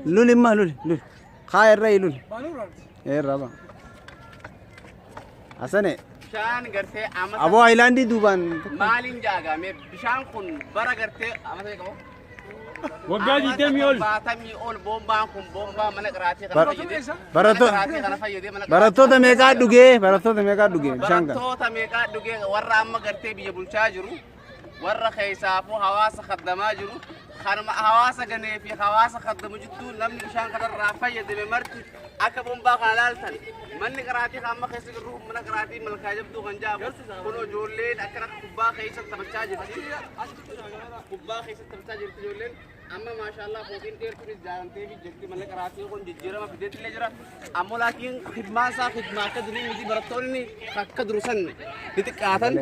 Luli imma luli luli. Kaa irra luli. Irra ba. Asane Bishaan gartee amata aboo Haayilaandii duubaan maaliin jaagame bishaan kun bara gartee amata qabu. Waggaa 20 ol. 70 ol boombaan kun boombaa mana qaraatii kana fayyadee. Mana qaraatii kana fayyadee mana Barattoota meeqaa dhugee, barattoota meeqaa dhugee bishaan kana? Barattoota meeqaa dhugee, warra amma gartee biyya bulchaa jiru, warra keessaafuu hawaasa khaddamaa jiru, kanuma hawaasa ganee fi hawaasa khaddamu jidduu namni bishaan kanarraa fayyadame marti akka bombaa kana laaltan. Manni qaraatii kan amma keessa jirru mana qaraatii Malkaa Jabduu kan jedhamu kun, ijoolleen akkana kubbaa keessa taphachaa jirti, kubbaa keessa taphachaa jirti ijoolleen. Amma maashaallah fooqiin dheertuun ijaaramtee fi jirti. Manni qaraatii kun jijjiirama fideetillee jira, ammoo laakiin khidmaan isaa khidmaa akka durii miti. Barattoonni akka dursan ni xiqqaatan.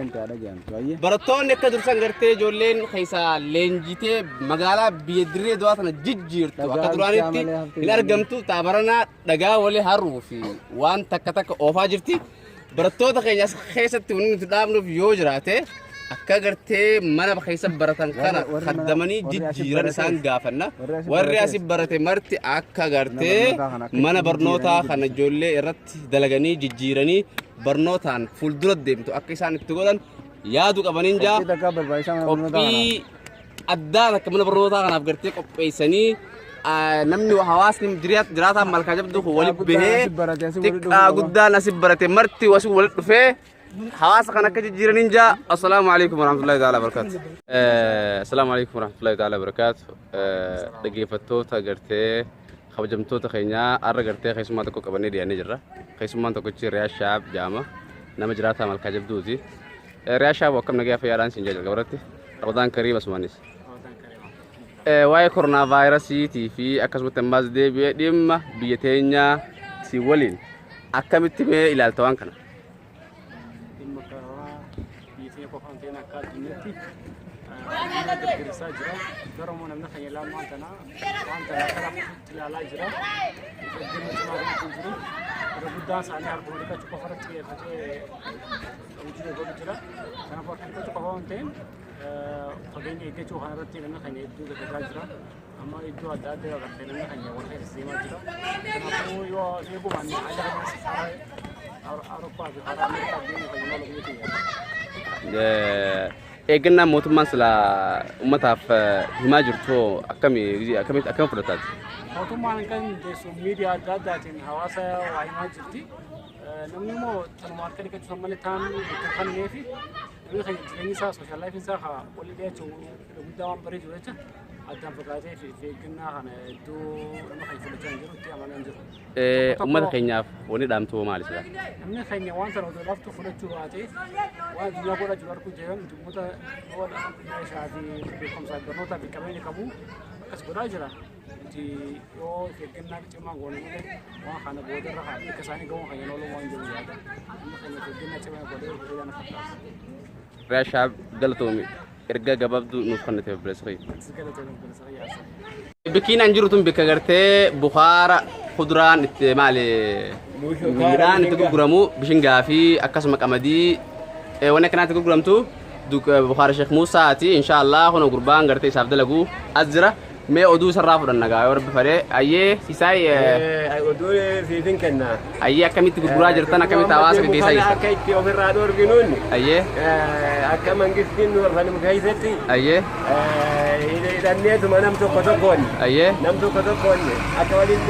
Barattoonni akka dursan gartee ijoolleen keessaa leenjitee magaalaa biyya Dirree Dawaa tana jijjiirtu akka duraanitti hin argamtu. Taabaranaa dhagaa walii haruu fi waan takka takka oofaa jirti. Barattoota keenya as keessatti wanni nuti dhaabnuuf yoo jiraate, akka gartee mana keessa baratan kana kaddamanii jijjiiran isaan gaafanna. Warri asi barate marti akka gartee mana barnootaa kana ijoollee irratti dalaganii jijjiiranii barnootaan fuuldura deemtu akka isaan itti godhan yaadu qabaniin jaa. Qophii addaa akka mana barnootaa kanaaf gartee qopheessanii, namni hawaasni jiraataan Malkaa Jabduu kun walitti bahee, xiqqaa guddaan asi barate marti asii walitti dhufee hawaasa kan akka jijjiiraniin jaa. Assalaamu alaikum warahmatullahi ta'ala barakaatu. Assalaamu alaikum warahmatullahi ta'ala barakaatu. Dhaggeeffattoota gartee kabajamtoota keenyaa, har'a gartee keessummaa tokko qabannee dhiyaannee jirra. Keessummaan tokkichi Riyaa Shaab jedhama. Nama jiraataa Malkaa Jabduuti. Riyaa Shaab, akkam nagaa fayyaadhaan siin jalqaba irratti? Ramadaan Kariim asumanis. Waa'ee koronaa vaayirasiitii fi akkasumatti ammaas deebi'ee dhimma biyya teenyaa si waliin akkamitti mee ilaalta waan kana? Dhimma koronaa biyya teenya qofa hin ta'in, akka addunyaatti addunyaa girgirsaa jira. Garuu immoo namni keenya lammaan tana waan tana akka lafatti ilaalaa jira. Of eeggannoo cimaa godhachuu jiru. Irra guddaan isaanii harkuma dhiqachuu qofa irratti xiyyeeffatee hojii godhu jira. Kanaafuu harka dhiqachuu qofa waan ta'in, fageenya eeggachuu kana irratti namni keenya hedduu dagataa jira. Amma iddoo adda addaa agartee namni keenya wal keessa deemaa jira. Kanaafuu yoo eegumaan haala kanas karaa Awurooppaa fi karaa Ameerikaa deemuu kan nama biyya keenya. Eeggannaan mootummaan silaa uummataaf himaa jirtu akkami akkamitti akkam fudhataati? Mootummaan kan hundeessu miidiyaa adda addaatiin hawaasa waa himaa jirti. Namni immoo tanuma harka dhiqachuu san malee taan itti hin kennee fi namni keenya jireenyi isaa, social life isaa haa walii dhiyaachuu guddaa waan bareedu jecha addaan fagaatee fi eeggannaa kana hedduu nama keenya fudhachaa hin jiru, itti amanaa hin jiru. Uummata keenyaaf wanni dhaamtu maali silaa? Namni keenya waan sana otoo laftu fudhachuu baatee waan addunyaa godhaa jiru arguu jiran, nuti uummata meeshaa fi beekumsaa fi barnootaa fi qabeenya qabu akkas godhaa jira. Nuti yoo of eeggannaa cimaa goone malee waan kana boodarra haa akka isaanii ga'uun keenya ooluu waan jiru yaada. Namni keenya of eeggannaa cimaa godhee bareedaa na fakkaata. Riyaa galatoomi, ergaa gabaabduu nuuf kennite, obboleessa kiyya. Si galatoomi, obboleessa kiyya. Bikkiin an jiru tun bikka gartee bukaara kuduraan itti maali midhaan itti gurguramu, bishingaa fi akkasuma qamadii wanni akkanaatti gurguramtu, bukaara Sheekh Muusaati. Inshaallah kun gurbaan gartee isaaf dalagu as jira. Mee oduu isarraa fudhanna gaa yoo Rabbi fedhe. Ayyee Sisaay. Oduu siifin kenna. Ayyee, akkamitti gurguraa jirtan, akkamitti hawaasa gaggeessaa jirtan? Akka itti ofirraa dhorginuun Ayyee. Akka mangistiin nu afaan keessatti Ayyee. Hidhanneetuma nam tokko tokkoon Ayyee. nam tokko tokkoon akka waliin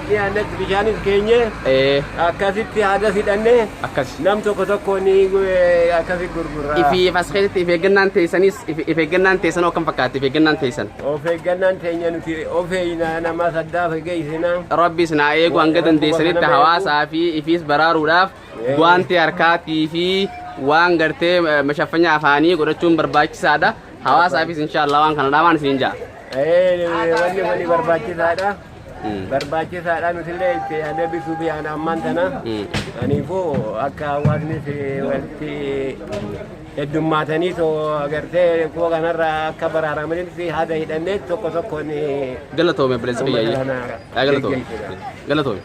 dhiyaannetti bishaanis keenye akkasitti haadas hidhannee Akkas. Nam tokko tokkoon akkasi gurgurra. Ifi as keessatti if eeggannaan teessanis, if eeggannaan teessanoo akkam fakkaatti if eeggannaan teessan? Of eeggannaan teenya nuti of eeyna, nama saddaaf geessina. Rabbi isin haa eegu. Hanga dandeessanitti Rabbuma kana hawaasaa fi ifiis baraaruudhaaf guwaantii harkaatii fi waan gartee mashaffanya afaanii godhachuun barbaachisaadha. Hawaasaafis inshaallah waan kana dhaamaan isin ja'a. Wanni kuni barbaachisaadha. Barbaachisaadha, nutillee itti yaadee bituuf yaana ammaan tana. Kanaafuu akka hawaasnis walitti heddummaatanii too agartee rakkoo kanarraa akka baraaramanitti haada hidhannee tokko tokkoon Galatoome, obboleessa kiyya. Uummata kana Galatoomi. geggeessina. Galatoomi.